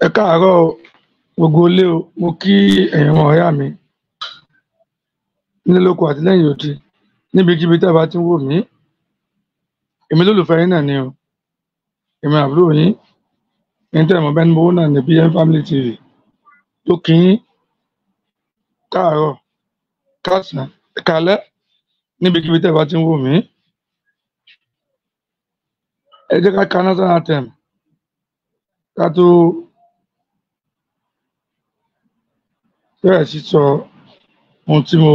Ẹ káàárọ̀ o, gbogbo ilé o. Mo kí ẹ̀yin ọmọ ọ̀yá mi nílé lóko àti lẹ́yìn odi, níbikíbi tí a bá ti ń wò mí. Èmi lólùfẹ́ yín náà ni o, èmi àbúrò yín, ẹni tẹ́ ẹ̀ mọ̀ bẹ́ẹ̀ ni mo wò náà ní BM Family TV tó kí yín káàárọ̀, káàsán, kálẹ́, níbikíbi tí a bá ti ń wò mí. Ẹ jẹ́ ká ka national anthem ká tó bẹ̀rẹ̀ sí sọ ohun tí mo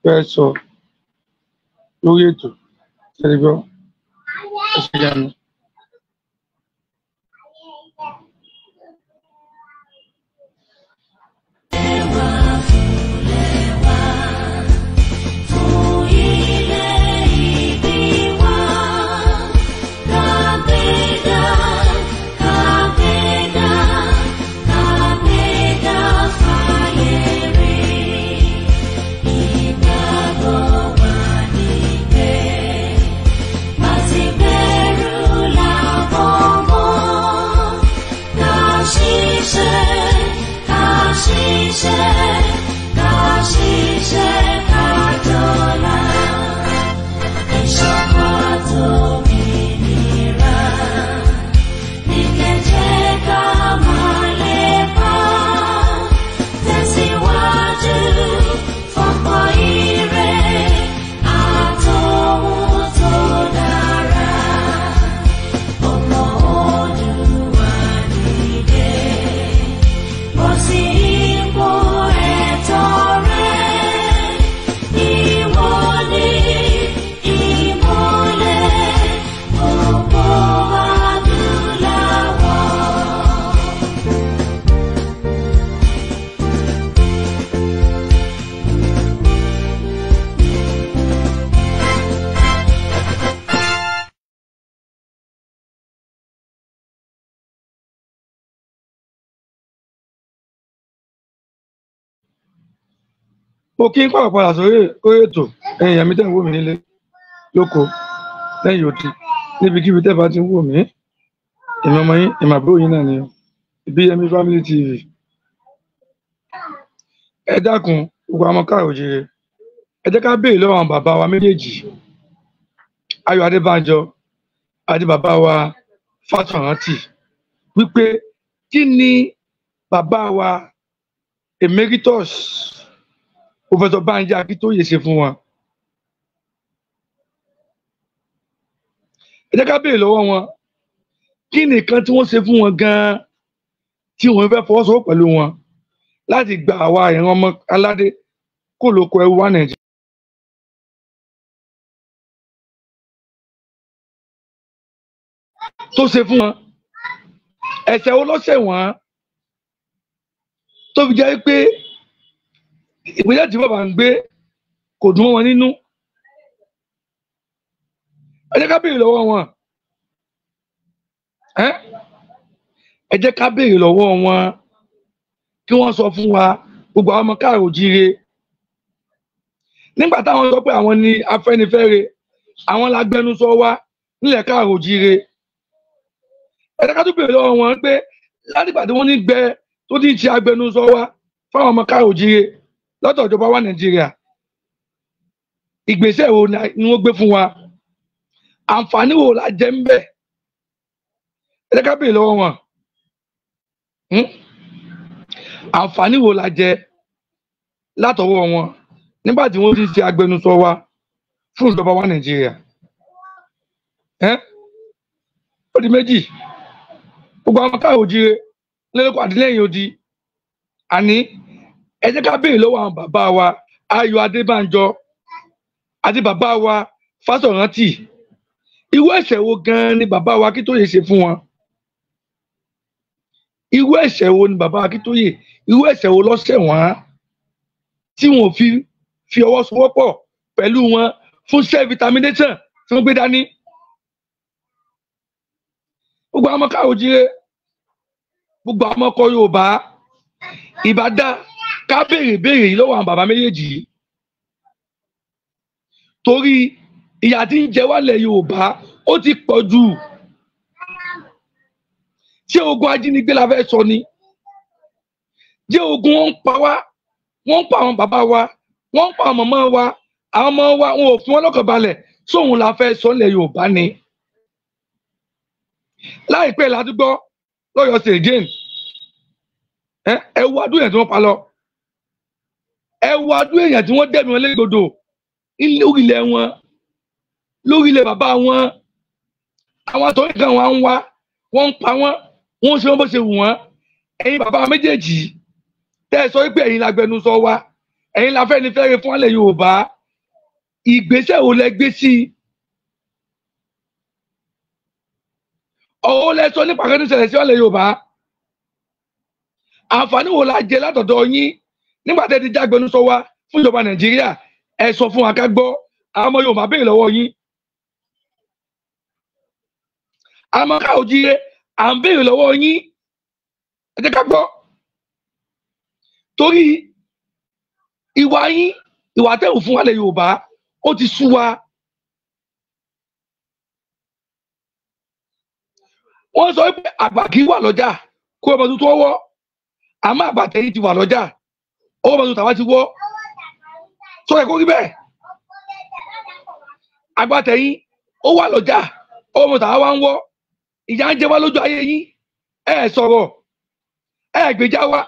fẹ́ sọ lórí ètò. Ṣe gbọ́? Ẹ ṣe gan ni. Mo kí n pàpà padà sórí ètò. Ẹ̀yin èèyàn mi tẹ́ ń wò mí nílé lóko lẹ́yìn odi, níbikíbi tẹ́ bá ti ń wò mí, èmi ọmọ yín, èmi àbúrò yín náà ni o, BM Family TV. Ẹ dákun, gbogbo àwọn káàró òjìrè, ẹ jẹ́ ká béèrè lọ́wọ́ àwọn bàbá wa méjèèjì, Ayọ̀ Adébánjọ àti bàbá wa Fásọ̀rántì, wípé kí ni bàbá wa Emeritus Professor Banji Akíntóyè ṣe fún wọn. Ẹ jẹ́ ká béèrè lọ́wọ́ wọn kí ni nǹkan tí wọ́n ṣe fún wọn gan-an tí wọ́n fẹ́ fọwọ́sowọ́pọ̀ pẹ̀lú wọn láti gba àwa ìran ọmọ aládé kó lóko ẹrú wá Nàìjíríà. Tó ṣe fún wọn, ẹ̀ṣẹ̀ wo ló ṣẹ̀ wọ́n tó fi jẹ́ pé ìpínlẹ̀ tí bàbá ń gbé kò dùn mọ́ wọn nínú? Ẹ jẹ́ ká béèrè lọ́wọ́ wọn. Ẹ jẹ́ ká béèrè lọ́wọ́ wọn kí wọ́n sọ fún wa, gbogbo àwọn ọmọ káàró jíire, nígbà táwọn sọ pé àwọn ni Afẹ́nifẹ́re, àwọn lágbẹnusọ wa nílẹ̀ káàró jíire. Ẹ jẹ́ ká tún béèrè lọ́wọ́ wọn pé látìgbà tí wọ́n ní gbẹ tó ti ń ṣe agbẹnusọ wa fáwọn ọmọ káàró jíire lọ́dọ̀ ìjọba wa Nàìjíríà, ìgbésẹ̀ wo ni wọ́n gbé fún wa? Àǹfààní wo la jẹ ń bẹ̀? Ẹ jẹ́ ká béèrè lọ́wọ́ wọn. Àǹfààní wo la jẹ látọwọ́ wọn nígbà tí wọ́n ti ṣe agbẹnusọ wa fún ìjọba wa Nàìjíríà? Ó di méjì. Gbogbo àwọn káàró òjíire lẹ́lẹ́kọ̀ọ́ àdínlẹ́yìn odi, àní ẹ jẹ́ ká béèrè lọ́wọ́ àwọn bàbá wa Ayọ̀ Adébánjọ àti bàbá wa Fásọ̀rántì, irú ẹ̀ṣẹ̀ wo gan-an ni bàbá wa Akíntóyè ṣe fún wọn? Irú ẹ̀ṣẹ̀ wo ni bàbá Akíntóyè, irú ẹ̀ṣẹ̀ wo ló ṣẹ̀ wọ́n tí wọn ò fi ọwọ́ sowọ́pọ̀ pẹ̀lú wọn fún self-determination tí wọ́n gbé dání? Gbogbo àwọn ọmọ káàró jíire, gbogbo àwọn ọmọ ọkọ Yorùbá, ìbá dá ká béèrè béèrè yìí lọ́wọ́ àwọn bàbá méjèèjì yìí, torí ìyà tí ń jẹ wá lẹ̀ Yorùbá ó ti pọ̀ jù. Ṣé ogun ajínigbé la fẹ́ sọ ni? Jẹ́ ogun wọn ń pa wá, wọ́n ń pa àwọn bàbá wa, wọ́n ń pa àwọn màmá wa, àwọn ọmọ wa, wọn ò fún wọn lọ́kàn balẹ̀. Sóhun la fẹ́ sọ nílẹ̀ Yorùbá ni? Láìpẹ́ ládùúgbò lọ́yọ̀ sí again, ẹ wo adúlẹ̀ èèyàn tí wọ́n pa lọ, ẹ wo adúlẹ̀ èèyàn tí wọ́n dẹ̀mí wọn légbodò lórí ilẹ̀ wọn, lórí ilẹ̀ bàbá wọn. Àwọn àtọ́yìn kan wà ń wá, wọ́n ń pa wọ́n, wọ́n ń ṣe wọ́n bó ṣe wù wọ́n. Ẹ̀yin bàbá méjèèjì tẹ́ ẹ sọ wípé ẹ̀yin lágbẹnusọ wa, ẹ̀yin la Afẹ́nifẹ́re fún ilẹ̀ Yorùbá, ìgbésẹ̀ wo lẹ gbé sí i? Ọ̀rọ̀ lẹ sọ nípa kẹ́ni ṣẹlẹ̀ sí ilẹ̀ Yorùbá? Àǹfààní wo la jẹ látọ̀dọ̀ yín nígbà tẹ́ ti jágbẹnusọ wa fún ìjọba Nàìjíríà? Ẹ sọ fún wa ká gbọ́. Àwọn ọmọ Yorùbá béèrè lọ́wọ́ yín. Àmọ́ ká òjíire à ń béèrè lọ́wọ́ yín, ẹ jẹ́ ká gbọ́. Torí ìwà yín, ìwà tẹ́ ò fún wa lẹ̀ Yorùbá, ó ti sú wa. Wọ́n sọ pé àgbà kì í wà lọ́jà kó ọmọ tuntun ọwọ́, àmọ́ àgbà tẹ̀yìn ti wà lọ́jà, ọmọ tuntun tàwa ti wọ́. Sọ yẹ kó rí bẹ́ẹ̀. Àgbà tẹ̀yìn ó wà lọ́jà, ọmọ tàwa wá ń wọ́. Ìyà ń jẹ wá lójú ayé yín, ẹ sọ̀rọ̀, ẹ gbèjà wa.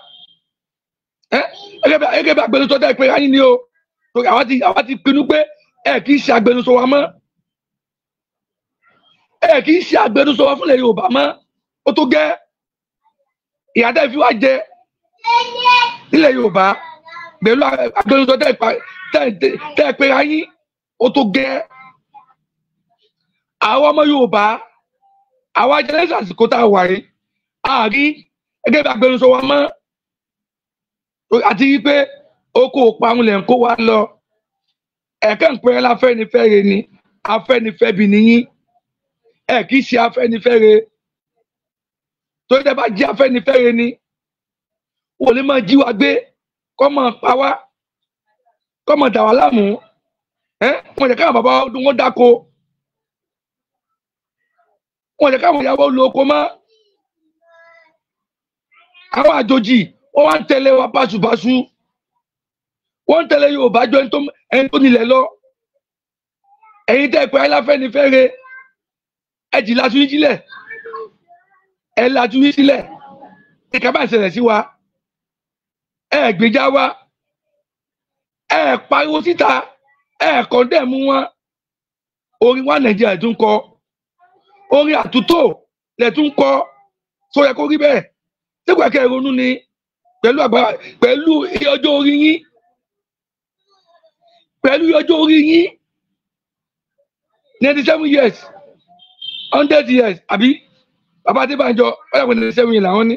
Gẹ́gẹ́ bí agbẹnusọ tẹ́ pé ayín ni o, torí àwa ti pinnu pé ẹ kì í ṣe agbẹnusọ wa mọ́, ẹ kì í ṣe agbẹnusọ wa fúnlẹ̀ Yorùbá mọ́. Ó tó gẹ́. Ìyà tẹ́ fi wá jẹ nílẹ̀ Yorùbá pẹ̀lú agbẹnusọ tẹ́ pé ayín, ó tó gẹ́. Àwọn ọmọ Yorùbá, àwa jẹlẹsì àsìkò tá a wà yìí, àárí gẹ́gẹ́ bí agbẹnusọ wa mọ́, àti wípé oko òparun lẹ̀ ń kó wa lọ. Ẹ̀kẹ́ ń pẹ́ láfẹ́nifẹ́re ni, Afẹ́nifẹ́bi nìyí. Ẹ kì í ṣe Afẹ́nifẹ́re. Torí tẹ́ bá jí Afẹ́nifẹ́re ni, wọ́n lè máa jí wa gbé, kọ́ máa pa wá, kọ́ máa dà wá láàmú. Wọ́n jẹ́ káwọn bàbá wọn dáko, wọ́n jẹ́ káwọn ìyàwó lo oko mọ́. Àwọn àjòjì wọ́n wá ń tẹ̀lé wa báṣubàṣu, wọ́n ń tẹ̀lé Yorùbá jọ ẹni tó nílẹ̀ lọ. Ẹ̀yin tẹ́ pé Aláfẹ́nifẹ́re, ẹ jì lajú yín sílẹ̀, ẹ lajú yín sílẹ̀. Ìkà bá ṣẹlẹ̀ sí wa, ẹ gbèjà wa, ẹ pariwo síta, ẹ kọ̀ndẹ̀mú wọn. Orin wa Nàìjíríà tún kọ, orin àtúntò lẹ̀ tún kọ. Sọ yẹ kó rí bẹ́ẹ̀? Sígbà kẹ́ ẹ ronú ni pẹ̀lú àgbà, pẹ̀lú ọjọ́ orí yín, pẹ̀lú ọjọ́ orí yín, 97 years, 100 years, àbí bàbá Adébánjọ bóyá àwọn 97 years làwọn ní,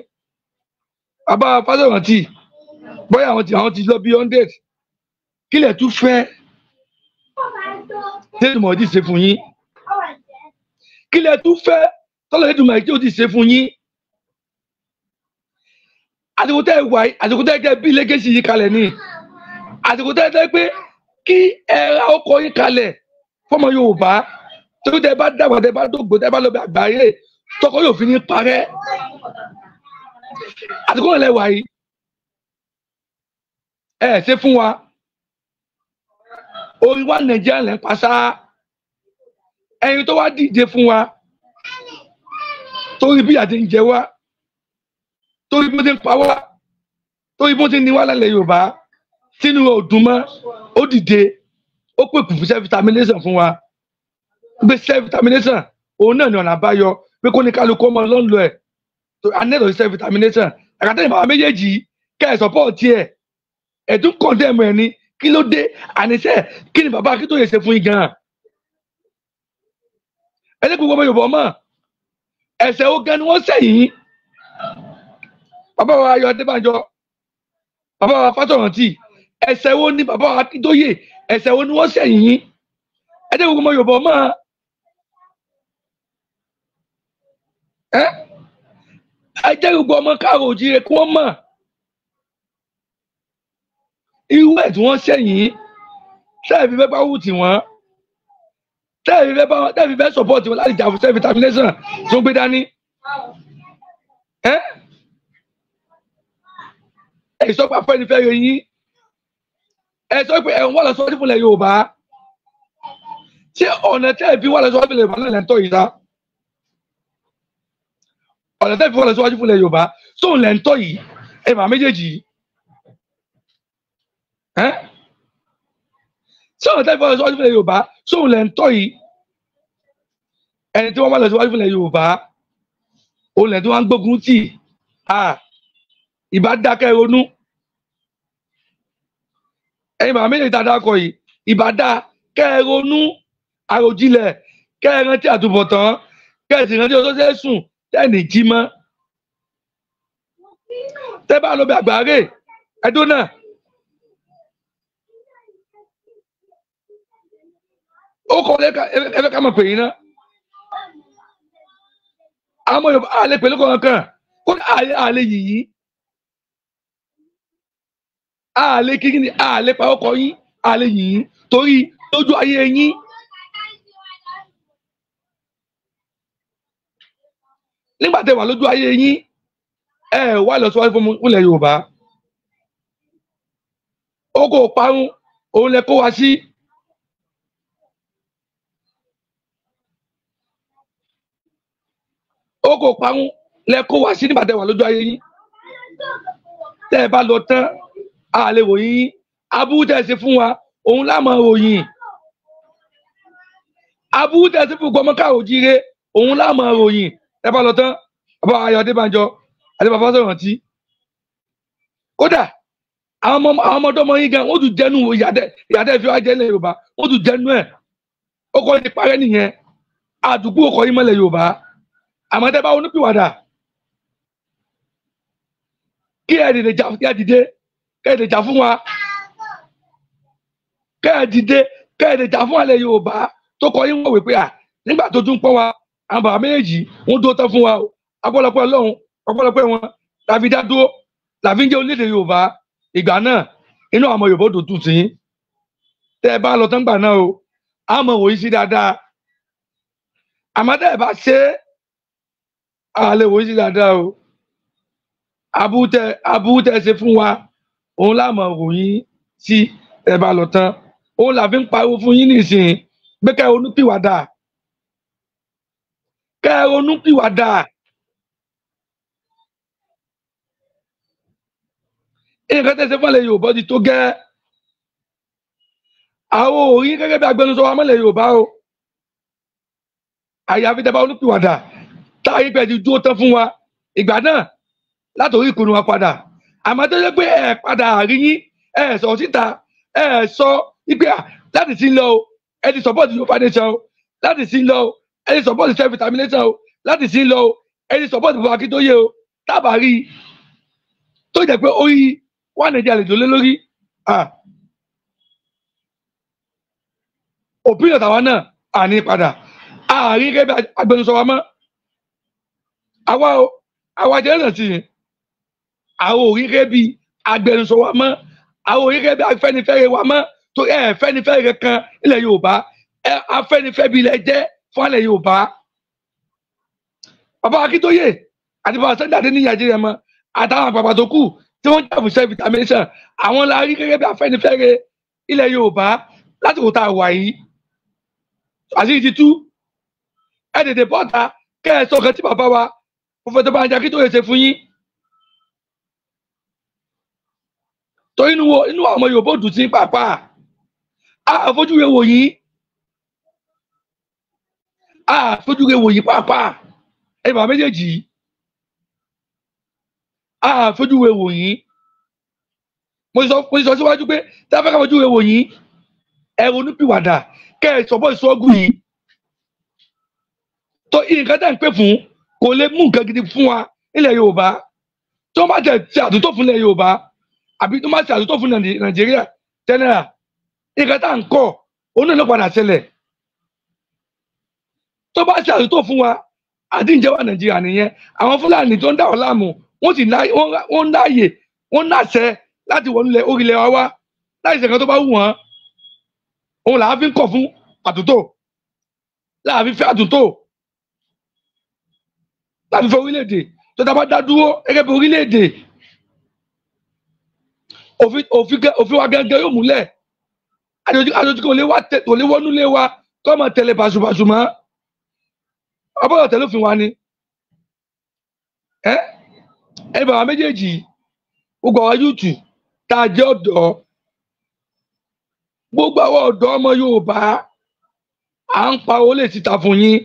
bàbá Fásọ̀rántì bóyá àwọn ti lọ bí 100. Kí lẹ̀ tún fẹ́ tẹ́lẹ̀ ti ṣe fún yín? Kí lẹ̀ tún fẹ́ tọ́lọ̀ tẹ́lẹ̀ tí ó ti ṣe fún yín? Àsìkò tẹ́ ẹ wà yìí, àsìkò tẹ́ ẹ kẹ́ bí lẹ́gẹ̀sì yìí kalẹ̀ ni, àsìkò tẹ́ ẹ tẹ́ pé kí ẹ ra ọkọ̀ yín kalẹ̀ fọmọ Yorùbá, torí tẹ́ bá dàgbà, tẹ́ bá dògbò, tẹ́ bá lọ bí àgbáyé, tọkọ yóò fi ní parẹ́. Àsìkò náà lẹ wà yìí, ẹ ṣe fún wa. Orí wa Nàìjíríà lẹ́ ń pa sá. Ẹyin tó wá díje fún wa, torí bí àti ń jẹ wá, torí bó ti ń pa wá, torí bó ti ń ní wá lálẹ́ Yorùbá, sínú ọdún mọ́, ó dìde, ó pè kù fún self determination fún wa. Pé self determination òun náà ní ọ̀nà àbáyọ, pé kó ní kálukú ọmọ lọ́nlọ́ ẹ̀ anẹ́tọ̀ self determination. Àkàtà ìbára méjèèjì kẹ́ ẹ̀ support ẹ̀, ẹ̀ tún condemn ẹ̀ ní. Kí ló dé? Àníṣe kí ni bàbá Akíntóyè ṣe fún yín gan-an? Ẹ ní gbogbo ọmọ Yorùbá mọ̀ ẹ̀ṣẹ̀ ó gan ni wọ́n ṣẹ̀ yín. Bàbá wa Ayọ̀ Adébánjọ, bàbá wa Fásọ̀rántì, ẹ̀ṣẹ̀ wo ni bàbá wa Akíntóyè, ẹ̀ṣẹ̀ wo ni wọ́n ṣẹ̀ yín? Ẹ jẹ́ gbogbo ọmọ Yorùbá mọ̀. Ẹ jẹ́ gbogbo ọmọ káàró òjíire kí wọ́n mọ̀ irú ẹ̀ tí wọ́n ṣẹ̀ yín. Sẹ́ẹ̀fì fẹ́ bá wù tì wọ́n, tẹ́ẹ̀fì fẹ́ sọ̀pọ̀tì wọn láti jà fún self determination tó ń gbé dání. Ẹ sọ pé Afẹ́nifẹ́re yín, ẹ sọ pé ẹ ń wá lọ síwájú fúnlẹ̀ Yorùbá. Ṣé ọ̀nà tẹ́ ẹ fi wá lọ síwájú fúnlẹ̀ Yorùbá náà lẹ́ ń tọ́ yìí sá? Ọ̀nà tẹ́ ẹ fi wá lọ síwájú fúnlẹ̀ Yorùbá sóun lẹ́ ń tọ́ yìí? Ẹ bàbá méjèèjì yìí, ṣé ọ̀nà tẹ́ ẹ fi wá lọ síwájú fúnlẹ̀ Yorùbá sóun lẹ́ ń tọ́ yìí? Ẹni tí wọ́n wá lọ síwájú fúnlẹ̀ Yorùbá òun lẹ́ tí wọ́n ń gbógun tì. Ìbá dákẹ́ ronú. Ẹ̀yin bàbá méjèèjì tá a dákọ yìí, ìbá dá kẹ́ ẹ ronú àròjinlẹ̀, kẹ́ ẹ rántí àtúbọ̀tán, kẹ́ ẹ sì rántí ọjọ́ tẹ́ sùn tẹ́ẹ̀nì jí mọ́. Tẹ́ bá lọ bí àgbáre ẹdún náà, ó kọ́ ẹ fẹ́ ká mọ̀ pè yín náà. Àwọn Yorùbá àlè pẹ̀lú kọ̀ọ̀kan kó àlè yìí, àlè kíkí ni àlè pa ọkọ yín, àlè yìí torí lójú ayé yín. Nígbà tẹ́ wà lójú ayé yín, ẹ wá lọ síwájú fún ilẹ̀ Yorùbá. Ó kò parun, òun lẹ kó wa sí. Ó kò parun lẹ kó wa sí nígbà tẹ́ wà lójú ayé yín. Tẹ́ ẹ bá lọ tán, a lè ròyìn yín. Aburú tẹ́ ẹ ṣe fún wa, òun lá máa ròyìn. Aburú tẹ́ ẹ ṣe fún gbọmọ káàró jíire, òun lá máa ròyìn. Ẹ bá lọ tán, bàbá Ayọ̀ Adébánjọ àti bàbá Fáṣọ̀rántì, kódà àwọn ọmọdọ́mọ yín gan, wọ́n tún jẹ́nu ìyàtẹ̀ fi wá jẹ́ ilẹ̀ Yorùbá, wọ́n tún jẹ́nu ẹ̀. Ó kọ́ ti parẹ́ nìyẹn. Àdúgbò ọkọ̀ yín mọ́lẹ̀ Yorùbá. Àmọ́ tẹ́ bá onípìwàdà, kí ẹ dìde jà, kí ẹ dìde, kẹ́ ẹ dìde jà fún wa, kẹ́ ẹ dìde, kẹ́ ẹ dìde jà fún alẹ́ Yorùbá tó kọ yín wọ̀wé pé à nígbà tó tún pọ́n wa, àwọn bàbá méjèèjì wọ́n dúró tán fún wa o. Ọpẹ́lọpẹ́ Ọlọ́run, ọpẹ́lọpẹ́ wọn làfi dá dúró, làfi ń jẹ́ orílẹ̀-èdè Yorùbá. Ìgbà náà inú àwọn Yorùbá ò dùn sí yín. Tẹ́ ẹ bá lọ tán gbà náà o, àmọ́ wòye sí dáadáa. Àmọ́ tẹ́ ẹ bá ṣe é, a lè wòye sí dáadáa o. Aburú tẹ́ ṣe fún wa, òun láàmú ròyìn sí ẹ bá lọ tán. Òun là fi ń pariwo fún yín nísìnyí pé kẹ́ ẹ ronúpìwàdà, kẹ́ ẹ ronúpìwàdà. Nǹkan tẹ́ ṣe fún ilẹ̀ Yorùbá ti tó gẹ́. Àwọn ò rí gẹ́gẹ́ bí agbẹnusọ wa mọ́lẹ̀ Yorùbá o. Àyàfi tẹ́ bá ronúpìwàdà, táyé pẹ̀ ti dúró tán fún wa ìgbà náà látòrí ìkùnú wa padà. Àmọ́ tó yẹ pé ẹ padà rí yín, ẹ sọ síta, ẹ sọ wípé láti sí lọ o, ẹ ti support Yorùbá nation o, láti sí lọ o, ẹ ti support self determination o, láti sí lọ o, ẹ ti support Bàbá Akíntóyè o. Tábà rí i tó jẹ́ pé orí wà Nàìjíríà lè dòlé lórí opinion tàwa náà àní padà àárín gẹ́gẹ́ bí agbẹnusọ wa mọ́. Àwa o, àwa jẹ́ náà sí i, àwọn ò rí gẹ́gẹ́ bí agbẹnusọ wa mọ́, àwọn ò rí gẹ́gẹ́ bí Afẹ́nifẹ́re wa mọ́. Torí ẹ Fẹ́nifẹ́re kan ilẹ̀ Yorùbá, ẹ Afẹ́nifẹ́re bí ilẹ̀ jẹ́ fún ilẹ̀ Yorùbá. Bàbá Akíntóyè àti bàbá Sunday Adéníyì Adéyẹmọ àtàwọn àgbààgbà tó kù tí wọ́n jà fún self determination, àwọn la rí gẹ́gẹ́ bí Afẹ́nifẹ́re ilẹ̀ Yorùbá lásìkò tá a wà yìí. Àṣírí ti tú. Ẹ tètè bọ́ta kẹ́ ẹ sọ kan tí bàbá wa Professor Banji Akíntóyè ṣe fún yín. Torí inú àwọn ọmọ Yorùbá ò dùn sí pàápàá. Àfojúre wò yín, àfojúre wò yín pàápàá. Ẹ bàbá méjèèjì, àfojúre wò yín. Mo sọ síwájú pé tí a fẹ́ ká fojúre wò yín, ẹ ronúpìwàdà kẹ́ ẹ sọ bọ́ ìṣọ́gùn yìí. Tó nǹkan tẹ́ ń pè fún kò lè mú nǹkan gidi fún wa nílẹ̀ Yorùbá. Tó bá tẹ̀ ṣe àtúntò fún ilẹ̀ Yorùbá àbí tó bá ṣe àtúntò fún Nàìjíríà general, nǹkan tá à ń kọ́ òun náà ló padà ṣẹlẹ̀. Tó bá ṣe àtúntò fún wa, àdíjẹ́ wa Nàìjíríà nìyẹn. Àwọn Fúlàní tó ń dà wọ́n láàmú, wọ́n sì wọ́n láàyè, wọ́n láṣẹ láti wọnú ilẹ̀ orílẹ̀ wa wá láì ṣe nǹkan tó bá wù wọ́n. Òun làá fi ń kọ̀ fún àtúntò, làá fi fẹ́ àtúntò, làá fi fẹ́ orílẹ̀-èdè tó tá a bá dá dúró gẹ́gẹ́ bí orílẹ̀-èdè. Òfin wa gángan yóò múlẹ̀. Àjòjì kò lè wọnú lé wa kọ́ máa tẹ̀lé bàṣubàṣu mọ́. Ọbọ̀dọ̀ tẹ̀lé òfin wa ni. Ẹ bàbá méjèèjì, gbogbo àwọn yúùtù tá a jẹ́ ọ̀dọ́, gbogbo àwọn ọ̀dọ́ ọmọ Yorùbá, à ń pa owó lè síta fún yín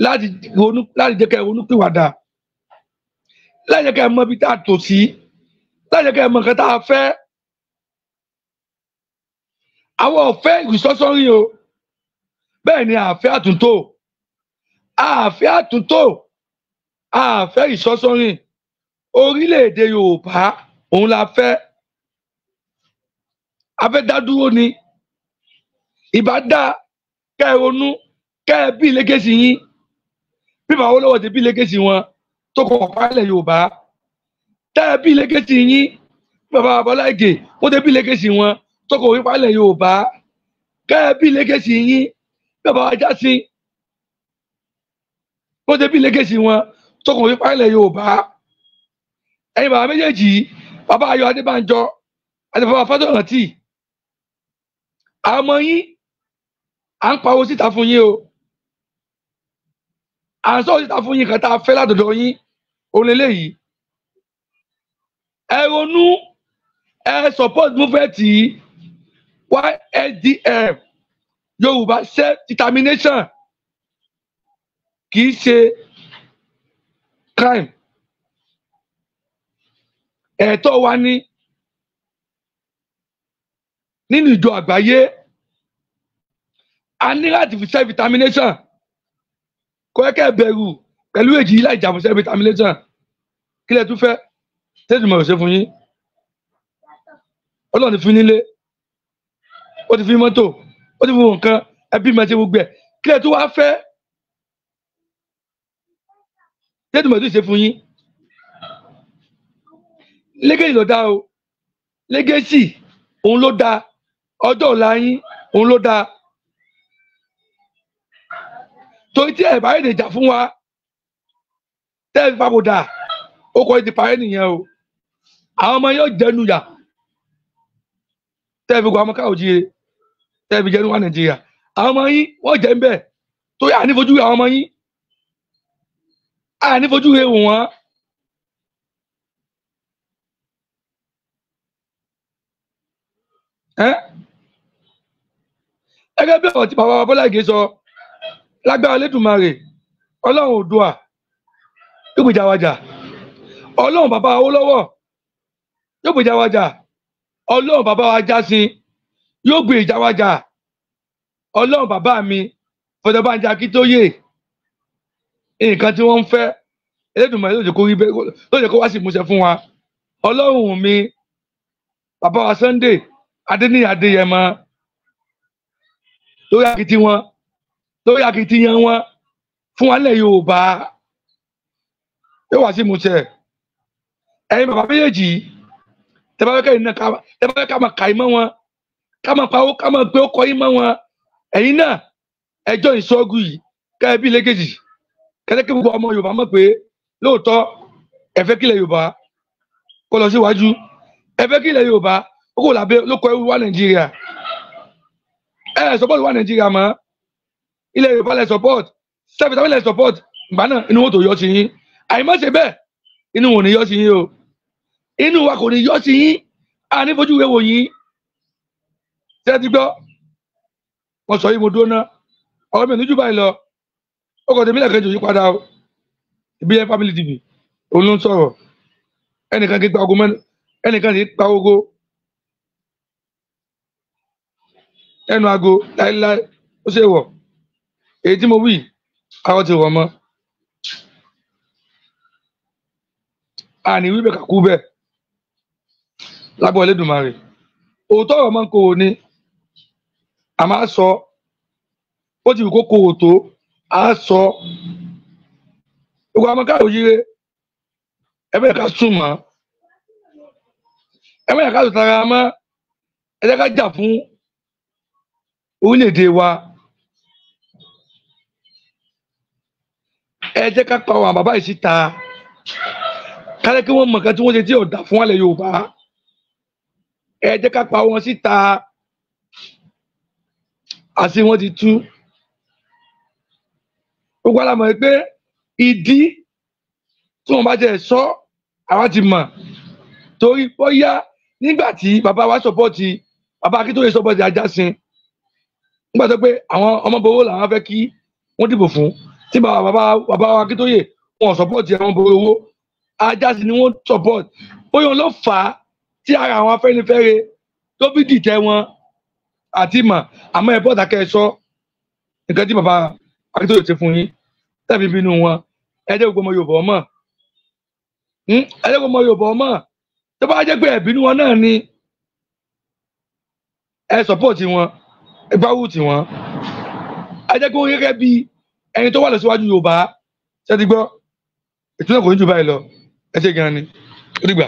láti ronú, láti jẹ́ kẹ́ ẹ ronú pìwàdà, láti jẹ́ kẹ́ ẹ mọ ibi tá a tò sí, láti jẹ́ kẹ́ ẹ mọ nǹkan tá a fẹ́. Àwọn ọ̀fẹ́ ìsọ́sọ́rí o, bẹ́ẹ̀ ni àfẹ́ àtúntò, àfẹ́ àtúntò, àfẹ́ ìsọ́sọ́rí. Orílẹ̀-èdè Yorùbá òun la fẹ́, a fẹ́ dá dúró ni. Ìbá dá kẹ́ ẹ ronú, kẹ́ ẹ bí lẹ́gẹ̀sì yín, bí bàbá Awólọ́wọ̀ ti bí lẹ́gẹ̀sì wọn tó kọ̀ ọ̀pá ilẹ̀ Yorùbá, tẹ́ ẹ bí lẹ́gẹ̀sì yín, bí bàbá Bọ́lá Ìgè ó ti bí lẹ́gẹ̀sì wọn tó kọ̀ ọ̀pá ilẹ̀ Yorùbá, kẹ́ ẹ bí lẹ́gẹ̀sì yín, bí bàbá Ajásin ó ti bí lẹ́gẹ̀sì wọn tó kọ̀ ọ̀pá ilẹ̀ Yorùbá. Ẹ̀yin bàbá méjèèjì, bàbá Ayọ̀ Adébánjọ àti bàbá Fásórántì, àmọ́ yín à ń pawó síta fún yín o, à ń sọ̀rọ̀ síta fún yín kan tá a fẹ́ látọ̀dọ̀ yín òun lélẹ́yìí. Ẹ ronú, ẹ support movement yìí, YSDM, Yorùbá self determination, kì í ṣe crime, ẹ̀tọ́ wa ní nínú ìjọ àgbáyé. A ní láti fi self determination, kò yẹ kẹ́ ẹ bẹ̀rù pẹ̀lú èjì yìí láì jà fún self determination. Kí lẹ tún fẹ́ tẹ́sí mọ̀ ṣe fún yín? Ọlọ́run ti fún nílé, ó ti fi mọ́tò, ó ti fi nǹkan ẹbí mọ̀ ṣe gbogbo ẹ̀. Kí lẹ tún wá fẹ́ tẹ́sí mọ̀ ṣe fún yín? Lẹ́gẹ̀sì ló dá o, lẹ́gẹ̀sì òun ló dá, ọjọ́ ọ̀la yín òun ló dá. Torí tí ẹ̀ bá yẹ lè jà fún wa tẹ́ ẹ papòdà, ó kọ́ ti parẹ́ nìyẹn o. Àwọn ọmọ yóò jẹnu yà tẹ́ ẹ fi gba ọmọ káwọ́ jíire, tẹ́ ẹ fi jẹnu wá Nàìjíríà. Àwọn ọmọ yín wọ́n jẹ́ ń bẹ̀, torí ànífojú rẹ̀ àwọn ọmọ yín, ànífojú rẹ̀ wò wọ́n. Gẹ́gẹ́ bí ọ̀rọ̀ tí bàbá wa Bọ́lá Ìgè sọ, lágbára Elédùmarè, Ọlọ́run Oòduà yóò gbèjà wa jà, Ọlọ́run bàbá Awólọ́wọ̀ yóò gbèjà wa jà, Ọlọ́run bàbá wa Ajásin yóò gbèjà wa jà, Ọlọ́run bàbá mi Fọdẹ́bánjí Akíntóyè, nǹkan tí wọ́n ń fẹ́ Elédùmarè ló jẹ́ kó rí bẹ́ẹ̀, ló jẹ́ kó wá sí ìmúṣẹ fún wa. Ọlọ́run mi bàbá wa Sunday Adéníyì Adéyẹmọ, lórí akitiyan, lórí akitiyan wọn fún wa nílẹ̀ Yorùbá yóò wá sí ìmúṣẹ. Ẹ̀yin bàbá méjèèjì, tẹ́ bá fẹ́ kẹ́yìn náà, tẹ́ bá fẹ́ ká máa kà í mọ́ wọn, ká máa pawó, ká máa gbé ọkọ̀ yín mọ́ wọn, ẹ̀yin náà ẹjọ́ ìṣọ́gun yìí kẹ́ ẹ bí lẹ́gẹ̀jì, kẹ́lẹ́ kí gbogbo ọmọ Yorùbá mọ̀ pé lóòótọ́ ẹ fẹ́ kílẹ̀ Yorùbá kó lọ síwájú, ẹ fẹ́ kílẹ̀ Yorùbá ó kò lábẹ́ lóko ẹrú wá Nàìjíríà. Ẹ support wá Nàìjíríà mọ́, ilẹ̀ Yorùbá lẹ support, self determination lẹ support, ìgbà náà inú wọn tó yọ sí yín. Àìmọ́ ṣe bẹ́ẹ̀, inú wọn ò ní yọ sí yín o, inú wa kò ní yọ sí yín, a ní fojú wéwò yín. Ṣé ẹ ti gbọ́? Wọ́n sọ yìí, mo dúró ná, ọ̀rọ̀ mi ò ní jù báyìí lọ. Ó kàn tèmi lẹ́ẹ̀kejì òyìn padà o. Ìbílẹ̀ Family TV òun ló ń sọ̀rọ̀. Ẹnìkan kì í pa ogun mẹ́nu, ẹnìkan kì í pa ogo ẹnu aago láéláé, ó ṣe wọ̀. Èyí tí mo wí, àwọn ti wọ̀ mọ́. Àní wí bẹ́ẹ̀ kàkú bẹ́ẹ̀ lábọ́ Elédùmarè. Òótọ́ ọ̀rọ̀ máa ń korò ni, a máa sọ, ó ti wù kó korò tó, a sọ. Gbogbo àwọn káàró yíre, ẹ bẹ́ẹ̀ ká sùn mọ́, ẹ bẹ́ẹ̀ ká sùn tara mọ́, ẹ jẹ́ ká jà fún orílẹ̀-èdè wa. Ẹ jẹ́ ká pa àwọn bàbá yìí síta, kálẹ̀ kí wọ́n mọ̀ nǹkan tí wọ́n ṣe tí ò dà fún wàlẹ̀ Yorùbá. Ẹ jẹ́ ká pa wọn síta, àti wọn ti tú. Gbogbo alamọ̀ pé ìdí tí wọn bá jẹ sọ, àwa ti mọ̀, torí bóyá nígbà tí bàbá wa sọpọ́ọ̀tì, bàbá Akíntóyè sọpọ́ọ̀tì Ajásin, nígbà tó pé àwọn ọmọbowó làwọn fẹ́ kí wọ́n dìbò fún, tí bàbá wa Akíntóyè wọn sọpọ́ọ̀tì àwọn ọmọbowó, Ajásin ni wọ́n sọpọ́ọ̀tì. Bóyá wọn ló fà á tí ara àwọn Afẹ́nifẹ́re tó fi dìtẹ̀ wọn àti mọ̀. Àmọ́ ẹ bọ́ta kẹ́ ẹ sọ nǹkan tí bàbá Akíntóyè ti fún yín tàbí bínú wọn. Ẹ jẹ́ gbogbo ọmọ Yorùbá ọmọ, ẹ jẹ́ gbogbo ọmọ Yorùbá ọmọ. Tó bá jẹ́ pé ẹ̀bínú wọn náà ni ẹ sọpọ́ọ̀tì wọn, ẹ gbáwù tì wọ́n, ẹ jẹ́ kí wọ́n gẹ́gẹ́ bí ẹni tó wà lọ síwájú Yorùbá. Ṣé ti gbọ́? Ètò náà kò ní jù báyìí lọ. Ẹ ṣé gan ni, ó dìgbà.